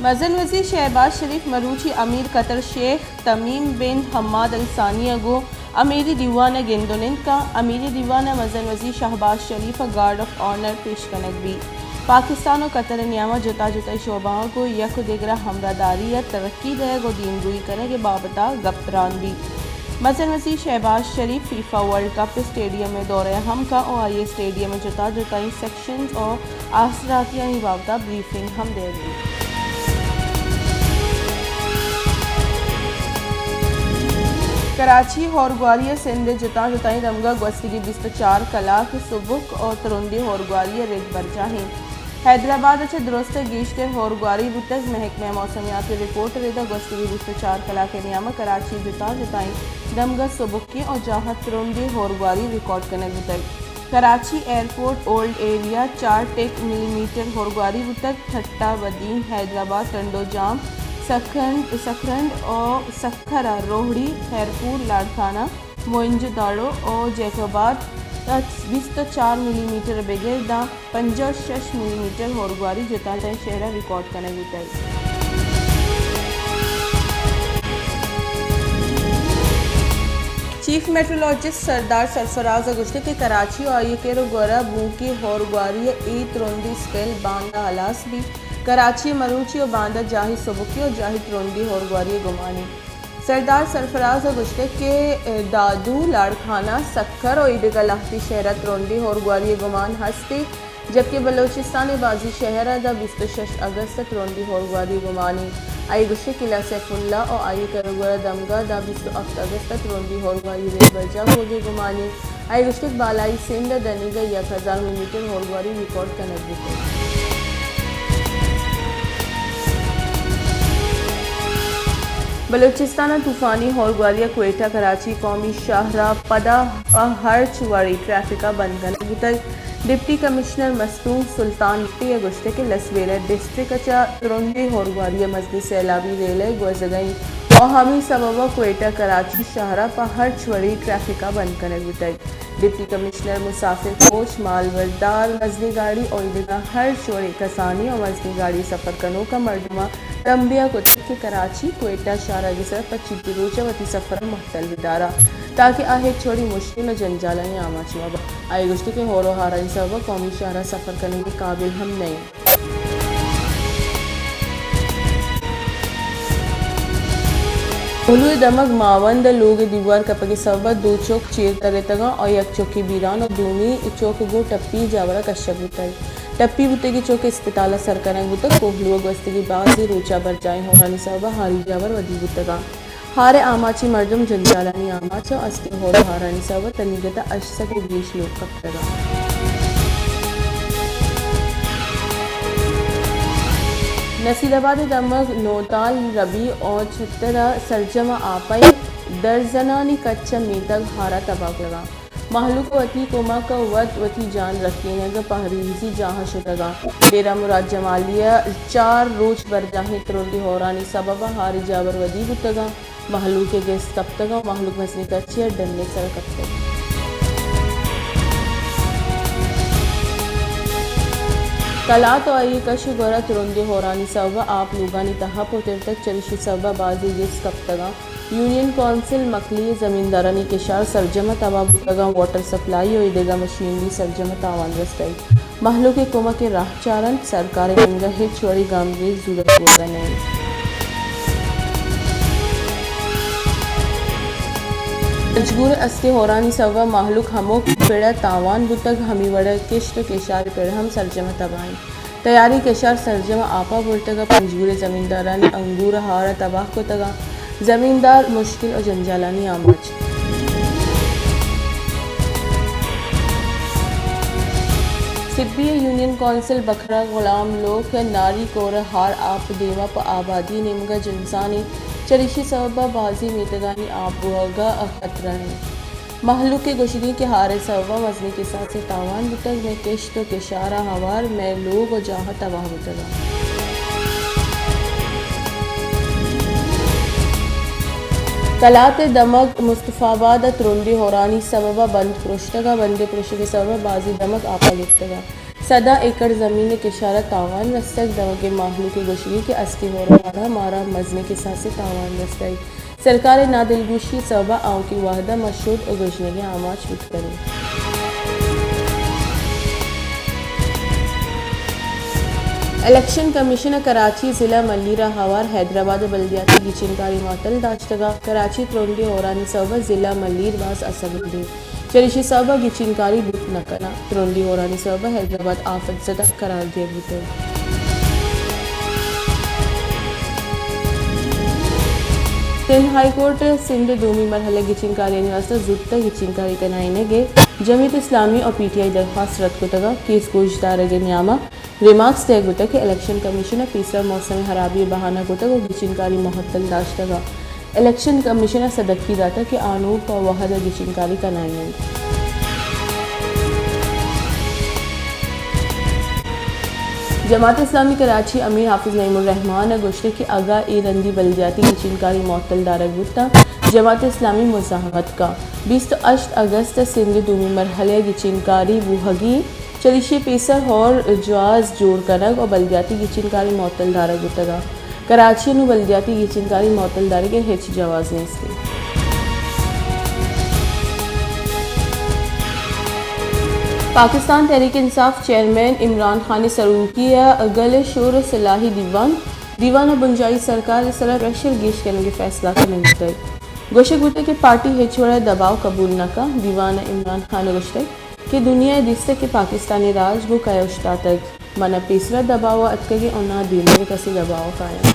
مزن وزیر شہباز شریف مروچی امیر قطر شیخ تمیم بن حماد الثانی ءَ گوں امیری دیوان ءَ گند ءُ نند کنت۔ امیری دیوان ءَ مزن وزیر شہباز شریف ءَ گارڈ آف آنر پیش کنگ بیت۔ پاکستان ءُ قطر ءِ نیام ءَ جتا جتائیں شعبہاں گوں یک ءُ دگرا ہمراہداری ءَ ترقی دئیگ ءُ دیمروئی کنگ ءِ بابت ءَ گپ تران بیت۔ مزن وزیر شہباز شریف فیفا ورلڈ کپ اسٹیڈیم ءِ دورہ ءَ ہم کنت ءُ آئی ءَ اسٹیڈیم ءِ جتا جتائیں سیکشنز ءُ آسراتیانی بابت ءَ بریفنگ ہم دئیگ بیت۔ کراچی، ہورگواری ءُ سندھ ءِ جتا جتائیں دمگاں گوستگیں بیست ءُ چار کلاک سبک ءُ ترندیں ہورگواری ءِ رد برجاہ اِنت۔ حیدرآباد ءَ چہ درست ءَ گیشتر ہورگواری بوتگ۔ محکمہ موسمیات ءِ رپورٹ ءِ رد ءَ گوستگیں بیست ءُ چار کلاک ءِ نیام ءَ کراچی ءِ جتا جتائیں دمگاں سبکیں ءُ جاہاں ترندیں ہورگواری ریکارڈ کنگ بوتگ۔ کراچی ایئرپورٹ اولڈ ایریا چار ٹک ملی میٹر ہورگواری بوتگ۔ ٹھٹہ، بدین، حیدرآباد، ٹنڈو جام، سکھرنڈ، سکھرنڈ ءُ سکھر ءَ روہڑی، خیرپور، لاڑکانہ، موئنجو داڑو ءُ جیکب آباد ءَ بیست ءُ چار ملی میٹر ءَ بگر داں پنجاہ ءُ شش ملی میٹر ہورگواری جتائیں شہراں ریکارڈ کنگ بوتگ۔ چیف میٹرولوجسٹ سردار سرفراز ءَ گوشتگ کہ کراچی ءُ آئی ءِ کر ءُ گور ءَ بوھوکیں ہورگواری ءِ اے ترندیں اسپیل باندا ہلاس بیت۔ کراچی ءَ مروچی ءُ باندا جاہے سبکی ءُ جاہے ترندیں ہورگواری ءِ گمان اِنت۔ سردار سرفراز ءَ گوشتگ کہ دادو، لاڑکانہ، سکھر ءُ ایدگہ لہتے شہر ءَ ترندیں ہورگواری ءِ گمان ہست اِنت، جبکہ بلوچستان ءِ بازیں شہر ءَ داں بیست ءُ شش اگست ءَ ترندیں ہورگواری ءِ گمان اِنت۔ آئی ءَ گوشتگ کہ ضلع سیف اللہ ءُ آئی ءِ کر ءُ گور ءِ دمگاں داں بیست ءُ ہپت اگست ءَ ترندیں ہورگواری ءِ رد برجاہ بوگ ءِ گمان اِنت۔ آئی ءَ گوشتگ بالائی سندھ ءَ دنیگا یک ہزار ملی میٹر ہورگواری ریکارڈ کنگ بوتگ۔ بلوچستان ءَ طوفانی ہورگواری ءَ کوئٹہ کراچی قومی شاہراہ پدا پہ ہرچ وڑیں ٹریفک ءَ بند کنگ بوتگ۔ ڈپٹی کمشنر مستونگ سلطان ءَ گوشتگ کہ لسبیلہ ڈسٹرکٹ ءَ چہ ترندیں ہورگواری ءَ مزنیں سیلابی ریلہ گوزگ ءَ اِنت ءُ ہمے سبب ءَ کوئٹہ کراچی شاہراہ پہ ہرچ وڑیں ٹریفک ءَ بند کنگ بوتگ۔ ڈپٹی کمشنر مسافر کوچ، مال بردار، مزنیں گاڑی ءُ ایدگہ ہرچ وڑیں کسانیں ءُ مزنیں گاڑی ءِ سفر کنوک ءَ مردماں تمبہ ءَ کتگ کہ کراچی کوئٹہ شاہراہدی ءِ سر ءَ پہ چیدیں روچ ءَ وتی سفر ءَ مہتل بدار اَنت تاکہ آ ہچ وڑیں مشکل ءُ جنجالانی آماچ مہ بنت۔ آئی ءَ گوشتگ کہ ہور ءُ ہارانی سبب ءَ قومی شاہراہ سفر کنگ ءِ قابل ہم نہ اِنت۔ کوہلو ءِ دمگ ماوند ءِ لوگ ءِ دیوار کپگ ءِ سبب ءَ دو چک چیر ترتگ اَنت ءُ یک چکے بیران ءُ دومی چک گوں ٹپی جاور ءَ کشگ بوتگ۔ ٹپی بوتگیں چک اسپتال ءَ سر کنگ بوتگ۔ کوہلو ءَ گوستگیں بازیں روچ ءَ برجاہیں ہورانی سبب ءَ ہاری جاور ودی بوتگ اَنت۔ ہار ءِ آماچیں مردم جنجالانی آماچ اَنت، استیں ہور ءُ ہارانی سبب ءَ تنیگت ءَ ہشت سد ءُ گیش لوگ کپتگ اَنت۔ نصیر آباد ءِ دمگ نوتال، ربی ءُ چھتر ءَ سرجم ءَ آپ ءَ درزنانی کچ ءَ میتگ ہار ءَ تباہ کتگ اَنت۔ مہلوک وتی کمک ءَ وت وتی جان رکینگ ءَ پہریزی جاہاں شتگ اَنت۔ ڈیرہ مراد جمالی ءَ چار روچ برجاہیں ترندیں ہورانی سبب ءَ ہاری جاور ودی بوتگ اَنت۔ مہلوک ءِ گیست کپتگ اَنت ءُ مہلوک مزنیں کچے ءَ ڈن ءِ سر ءَ کپتگ۔ کلات ءُ آئی ءِ کش ءُ گور ءَ ترندیں ہورانی سبب ءَ آپ لوگانی تہا پترتگ، چریشی سبب ءَ بازیں گیست کپتگ اَنت۔ یونین کونسل مکلی ءِ زمیندارانی کشار سرجم ءَ تباہ بوتگ اَنت، واٹر سپلائی ءُ ایدگہ مشینری سرجم ءَ تاوان رستگ۔ مہلوک ءِ کمک ءِ راہ چار اَنت، سرکار ءِ نیمگ ءَ ہچ وڑیں گامگیج ءِ زورگ بوگ ءَ نہ اِنت۔ پنجگور ءَ استیں ہورانی سبب ءَ مہلوک ہمک پڑ ءَ تاوان بوتگ، ہمے وڑ ءَ کشت ءُ کشار ءِ پڑ ہم سرجم ءَ تباہ اِنت۔ تیاریں کشار سرجم ءَ آپ ءَ برتگ ءُ پنجگور ءِ زمیندارانی انگور ءُ ہار ءَ تباہ کتگ اَنت۔ زمیندار مشکل ءُ جنجالانی آماچ۔ سبی ءِ یونین کونسل بکھرا غلام لوک ءَ ناری کور ءِ ہار آپ ءِ دیم ءَ پہ آبادی ءِ نیمگ ءَ جنزان اِنت، چریشی سبب ءَ بازیں میتگانی آپ بوہگ ءَ خطرہ اِنت۔ مہلوک ءِ گوشگ اِنت کہ ہار ءِ سبب ءَ مزنیں کساسیں تاوان بوتگ، مئے کشت ءُ کشار ءَ ہوار مئے لوگ ءُ جاہ تباہ بوتگ اَنت۔ کلات ءِ دمگ مصطفی آباد ءَ ترندیں ہورانی سبب ءَ بند پرشتگ ءُ بند ءِ پرشگ ءِ سبب ءَ بازیں دمگ آپ ءَ گپتگ اَنت۔ سد ءَ ایکڑ زمین ءِ کشار ءَ تاوان رستگ، دمگ ءِ ماہلوک ءِ گوشگ کہ استی ہور ءَ مارا مزنیں کساسے تاوان رستگ۔ سرکار ءِ نادلگوشی ءِ سبب ءَ آؤکیں وہد ءَ ما شد ءُ گژنگیں آماچ بوت کنیں۔ الیکشن کمیشن ءَ کراچی ضلع ملیر ءَ ہوار حیدرآباد ءِ بلدیاتی گچینکاری معطل داشتگ ءَ۔ کراچی ءَ ترندیں ہورانی سبب ءَ ضلع ملیر باز آسودہ انت۔ چریشی سبب ءَ گچینکاری بوت نہ کناں۔ ترندیں ہورانی سبب ءَ حیدرآباد آفت زدہ قرار دیگ بوتگ۔ سندھ ہائی کورٹ ءَ سندھ ءِ دومی مرحلہ ءِ گچینکاریانی واستہ زوت ءَ گچینکاری کنائینگ ءِ جمعیت اسلامی ءُ پی ٹی آئی ءِ درخواست رد کتگ ءَ۔ کیس گوشدارگ ءِ نیام ءَ ریمارکس دئیگ بوتگ کہ الیکشن کمیشن ءَ پیسرا موسم ءِ ہرابی ءِ بہانہ کتگ ءُ گچینکاری معطل داشتگ ءَ۔ الیکشن کمیشن ءَ سدکی داتگ کہ آ نوں پہ وہد ءَ گچینکاری کنائینت۔ جماعت اسلامی کراچی ءِ امیر حافظ نعیم الرحمان ءَ گوشتگ کہ اگاں اے رندی بلدیاتی گچینکاری معطل دارگ بوتاں، جماعت اسلامی مزاحمت کنت۔ بیست ءُ ہشت اگست ءَ سندھ ءِ دومی مرحلہ ءِ گچینکاری بوہگی، چریشی ءَ پیسر ہور جواز جوڑ کنگ ءُ بلدیاتی گچینکاری معطل دارگ بوتگ ءَ۔ کراچی ءَ نوں بلدیاتی گچینکاری معطل دارگ ءِ ہچ جواز نیست انت۔ پاکستان تحریک انصاف چیئرمین عمران خان ءِ سروکی ءَ گل ءِ شور ءُ سلاہی دیوان، دیوان ءَ بنجاہی سرکار ءِ سرا پریشر گیش کنگ ءِ فیصلہ کنگ بوتگ۔ گوشگ بوتگ کہ پارٹی ہچ وڑیں دباؤ قبول نہ کنت۔ دیوان ءَ عمران خان ءَ گوشتگ کہ دنیا ءَ دیستگ کہ پاکستانی راج گوں کئے اوشتاتگ۔ من ءَ پیسرا دباؤ ءَ اتکگیں ءُ ناں دیمروی کسے دباؤ ءَ کایاں۔